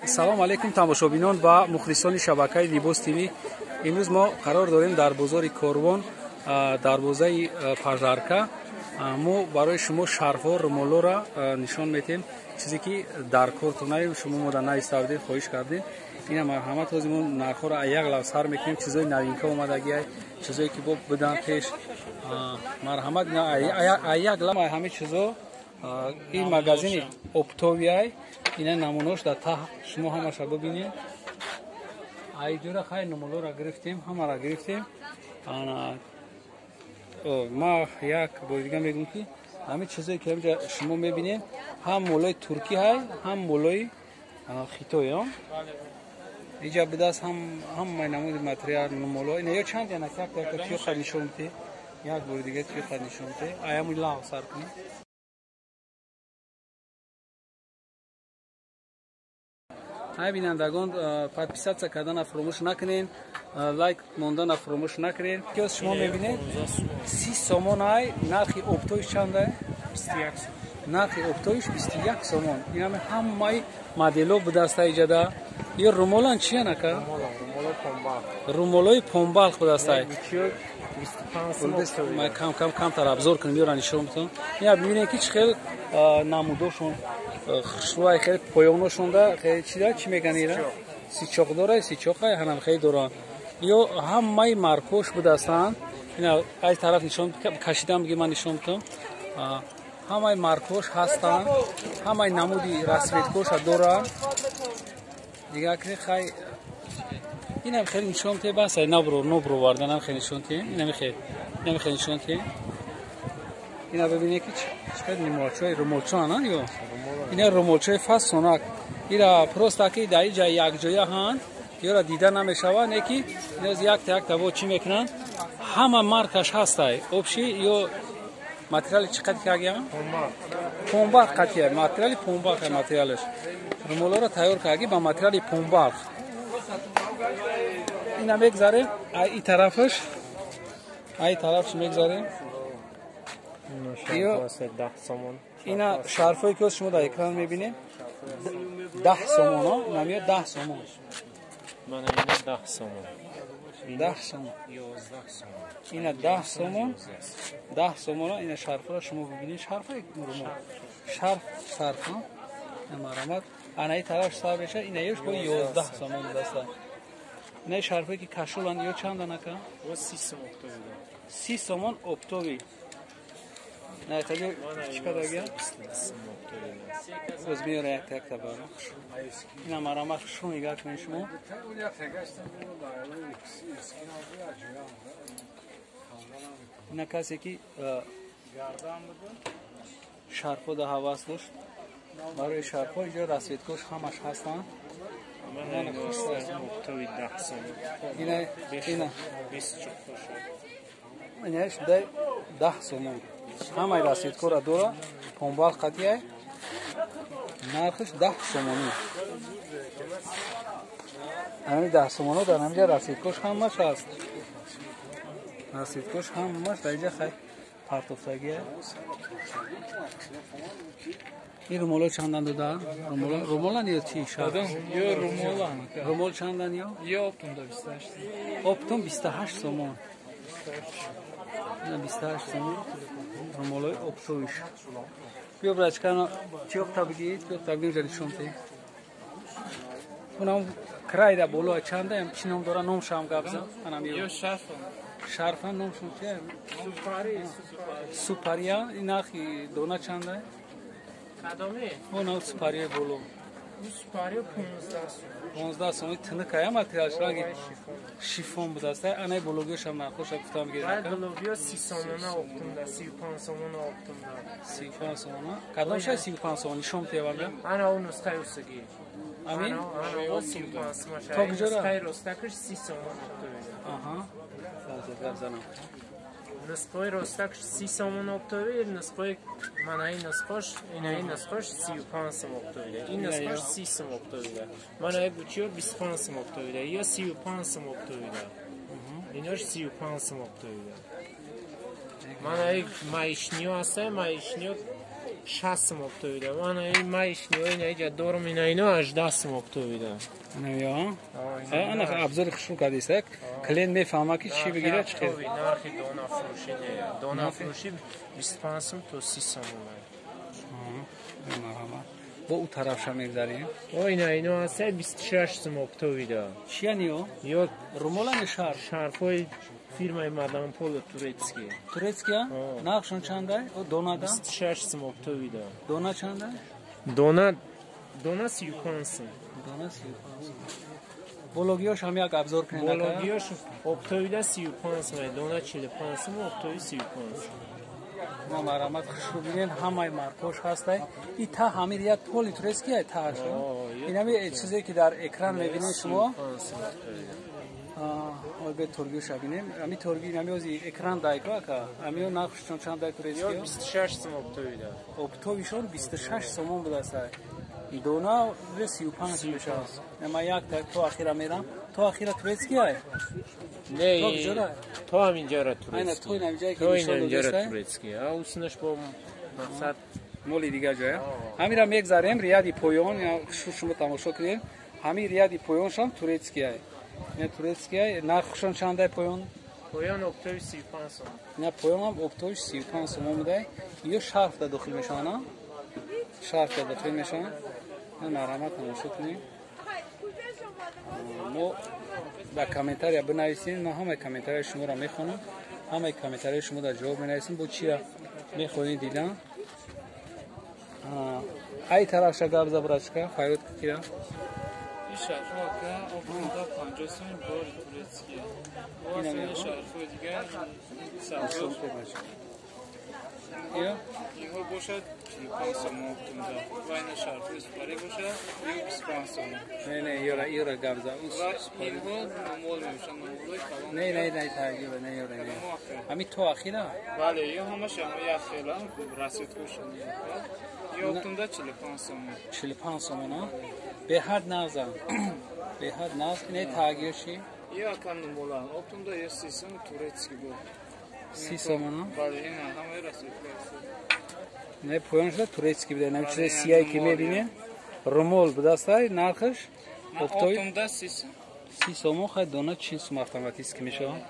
Салом алейкум тамошобинон ва мухлисони шабакаи Либос ТВ. Имрӯз мо қарор дорем дар бозори Корвон, дарвозаи Пажарка. Мо барои шумо шарфҳо, румолоро нишон метем, чизе ки дар кортонаи шумо мода наиставдед, хоҳиш кардем. Ина марҳамат, ҳозир мо нархҳоро як лав сар мекунем, чизои новинка омадагиай, чизое ки бо бидан пеш. Марҳамат, як лав ҳамин чизо. Ин магазини оптовиай, ина намунош дар таҳ шумо ҳамаша бибинед. Айҷора хай намуноро гирифтем, ҳамаро гирифтем. Ма як бори дига мегӯм, ки ҳамин чизое ки ҳаминҷа шумо мебинед, ҳам молои туркӣ ҳай, ҳам молои хитой. Иҷа будааст ҳамаи намуди материал моло. Ина ё чанд яна як тиё хай нишон бидед, як бори дига тиё хай нишон бидед. Аяму лав сар кунед. Ҳай бинандагон, подписаться кардана фаромӯш накунед, лайк мондана фаромӯш накунед. Ки шумо мебинед, 30 сомон ай. Нархи оптоиш чанд ай? Нархи оптоиш 21 сомон. Инаме ҳамаи модело будаста иҷада. Ё румолан чиян, ака? Румолои помбалх будастай. Кам кам камтар обзор кунем, ёра нишон битон. Ина бибинед, ки чӣ хел намудошон хушрӯай, хеле поёношонда хеле чида, чӣ меган, ира сичоқ дора, сичоқай ҳанам хеле доранд. Ё ҳамаи маркош будастанд. Ина ай тараф нишон кашидам, биги ман нишон битам. Ҳамаи маркош ҳастанд, ҳамаи намуди расцветкоша доранд. Дигар ки хай инам хеле нишон те, бас ай набро ноброварданам хеле нишон те. Инам хеле, инам хеле нишон те. Ина бибинед, ки чӣ қадр нимолчои румолчоана. Ё ина румолчои фасонак. Ира просто ки дар иҷа якҷоя ҳанд, ёра дида намешавад, не ки иноз якта якта во чӣ мекунанд. Ҳама маркаш ҳастай общий. Ё материали чӣ қадр кагиям? Помбалх қатия, материали помбалх. Материалаш румолоро тайёр карги ба материали помбалх. Ина мегзарем ай и тарафаш, ай тарафш мегзарем. Ина шарфое ки шумо дар экран мебинед, 10 сомон. Намиё 10 сомон. 10 сомон. Ина 10 сомон, 10 сомона. Ина шарфро шумо бибинед, шарфаи румол, шарф, шарф марамат. Ана и тараф сар меша, ина ёш бо 11 сомон будаста. Ина шарфое ки кашоланд, ё чандан, ака? 30 сомон оптовый. Не, хеле чӣ кардагия? Оз меёра якта якта бара. Ина марамат, хушу нигоҳ кунед шумо. Ина касе ки шарфо да ҳавас дошт, барои шарфҳо иҷо расцветкош ҳамаш ҳастанд. Ина ина инаш 10 сомон. Ҳамаи расцветкора дора, помбал қатиай, нархиш 10 сомонӣ. Ҳамин 10 сомоно дар ҳаминҷа расцветкош ҳамаш ҳаст, расцветкош ҳамаш дар инҷа хай партофтагия. Ин румоло чандан дода? Румолан ё чи? Ё румолан. Румол чандан ё? Ё оптом да 28. Оптом 28 сомон. 28 сомон румолои оптовиш. Биё, брачкано, чиёқта бигӣ, чиёқта бигӣ, ҷа нишон те. Унам крайда боло чандаям, чӣ ном дора, номшам гап зан. Анам ё шарфан. Шарфан номшон чи? Супари. Супария, ин нархи дона чанда? Кадоме? Онам супария боло. Супарио 15 сом. 15 сом тинакая материалш ранги шифон будаста. Анай бологиошам нархоша гуфтам. Гирад. Бологио 30 сомона оптумда, 35 сомона оптумда. 35 сомона. Кадомша 35 сомон нишон тевам? Ана он нусхаи усаги. Амин? Ана о 35 сомон. То куҷора? Нусхаи ростакаш 30 сомон оптовида. Аҳа. Гап занам. Нусхаи ростакаш 30 сомон оптовида, нусхаи мана ин нусхаш, ина ин нусхаш 35 сом оптовида. Ин нусхаш 30 сом оптовида. Мана ин гучиё 25 сом оптовида. Ё 35 сом оптовида. Инош 35 сом оптовида. Мана ин маишниё ҳаста, маишниё 60 сум оптовида. Мана ин маишни ина иҷа дорум ина ино 18 сум оптовида. Ана ана абзори хушрӯ кардист. Клиент мефаҳма ки чӣ бигирад чӣ хел. Нархи дона фурӯшӣ не. Дона фурӯшӣ 25 сум то 30 сум. Марҳамат. Бо ӯ тарафша мегзарем. О ина ино ҳаст 26 сум оптовида. Чиян ё? Ё румолан ё шарф? Шарфҳои фирмаи Мадам Поло турецкий. Турецкия? Нархшон чандай? О донада? 26 сум оптовида. Дона чандай? Дона 35 сум. Дона 35 сум. Бологиёш ҳам як абзор кунед. Бологиёш оптовида 35 сум, дона 45 сум, оптови 35 сум. Ма марҳамат хушрӯ бинен, ҳамаи маркош ҳастай. И та ҳамир як поли турецкия тааш. Инами чизе ки дар экран мебинед шумо. Ой бе торгиёша бинем. Ами торги инами ози экран дайко ака. Амиё нархшон чанд дай турецкиё? 26 сум оптовида. Оптовишон 26 сомон будастай. Дона 35 мешавад. Ма як то ахира мерам. То ахира турецкия? Не, то ҳаминҷара турецкий. Айна то инамҷае ки То инамҷара турецкий. А уснаш бо мақсад моли дигар ҷоя. Ҳамира мегзарем рияди поён, шумо тамошо кунед. Ҳамин рияди поёншам турецкия. Ина турецкия, нархшон чандай поён? Поён оптови 35 сом. Ина поёнам оптови 35 сом омадай. Ё шарф да дохил мешаванд, шарф да дохил мешаванд. Марҳамат тамошо кунед. Мо дар комментария бинависем, ман ҳамаи комментарияи шуморо мехонам, ҳамаи комментарияи шумо дар ҷавоб менависем, бо чира мехоҳед дидан. Ай тарафша гап за брачка, файрод кира. Ин шарфҳо ака оптода 50 сум бори турецкия. Ин шарфҳои дигар Ё инҳо бошад 45 сом оптода. Ва ина шарфҳои супарӣ бошад 25 сом. Не, не, ёра, ёра гап за. Инҳо номол мебошанд, номолҳои калон. Не, не, не, таъгиба, не, ёра, не. Ами то ахира? Бале, ё ҳамаш ҳама як хеланд, расидкошон. Ё оптода 45 сом. 45 сом, а? Беҳад нағзам. Беҳад нағз. Ине таъгир чӣ? Ё ака номоланд. Оптода ё 30 сом турецкий буд. 30 сомона? Бале, ина ҳамаи расидка. Не, поён шуда турецкий буда. Инам чизе сияе ки мебинем. Румол будастай, нархаш оптода 30 сом. 30 сомон, хай дона 40 сом автоматически мешавад.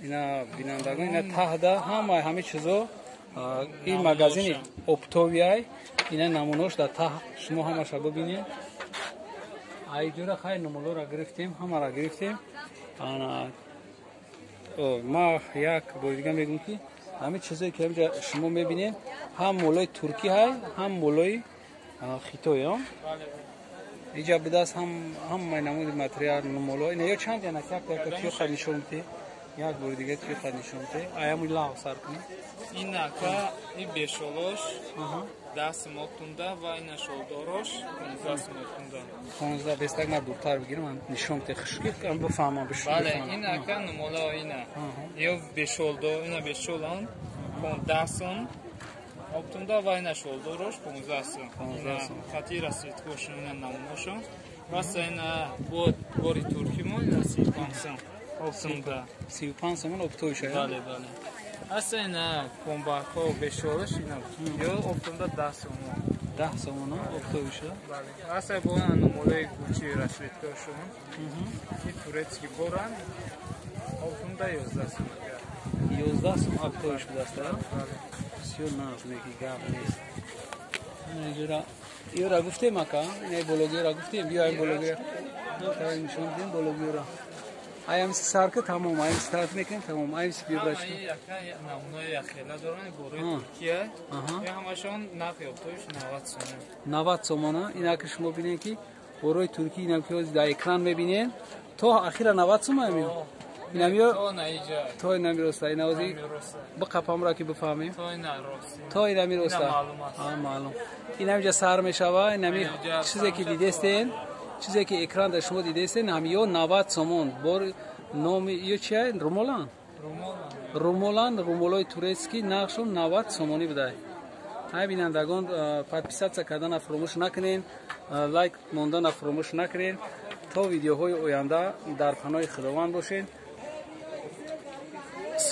Ина бинандагон, ина таҳда ҳамаи ҳамин чизо ин магазини оптовиай, ина намунош дар таҳ шумо ҳамаша бибинед. Айҷора хай намуноро гирифтем, ҳамаро гирифтем. Ана ма як бори дига мегӯм ки ҳамин чизое ки ҳаминҷа шумо мебинед, ҳам молои туркӣ ҳай, ҳам молои хитой. Иҷа будааст ҳамаи намуди материал моло. Ина ё чанд яна як тиё хай нишон бидиҳ, як бори дига тиё хай нишон бидиҳ. Аямуи лав сар кунӣ. Ин ака и бешолош 10 сом оптунда ва ина шолдорош 15 сом оптунда. 15 бестак ма дуртар бигирам, ман нишон бидиҳ, хушки ам бифаҳмам, бишон. Бале, ин ака номоло ина. Ё бешолдо, ина бешолан 10 сом оптунда ва ина шолдорош 15 сом. 15 сом. Хати расидкошон ина намуношон. Васа ина бори турки мо ина 35 сом оптунда. 35 сомон оптовиша. Бале, бале. Аса ина комбакҳо бешолаш ина ё оптунда 10 сомон. 10 сомон оптовиша. Бале. Аса бо ана номолои гучи расидкошон. Ин турецкий боран оптунда 11 сом. 11 сом оптовиш будааст, а? Бисёр нағз меги, гап нест. Ина ёра гуфтем ака, ина бологиёра гуфтем, биё ин бологиёра. Нишон бидем бологиёра. Аям сарка тамом, аям старт мекунем тамом, аям бибраш. Ака намунаи яхела доранд бораи Туркия. Я ҳамашон нархи оптовиш 90 сомон. 90 сомона. Ина ки шумо бинед ки бораи Туркия инам ки дар экран мебинед, то ахира 90 сом ами. Инам ё то наиҷа. То инам роста, ина ози бақапамра ки бифаҳмем. То ина рост. То инами роста. А маълум. Инам ҷа сар мешава, инами чизе ки дидестен, чизе ки экран дар шумо дидестен, ҳам ё 90 сомон. Бор номи ё чия? Румолан? Румолан, румолои турецкий нархшон 90 сомонӣ будай. Ҳай бинандагон, подписаться кардана фаромӯш накунед, лайк мондана фаромӯш накунед. То видеоҳои оянда дар паноҳи Худованд бошед.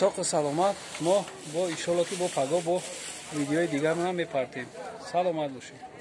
Соқу саломат. Мо бо иншолло ки бо паго бо Видеои дигарро мепартем. Саломат бошед.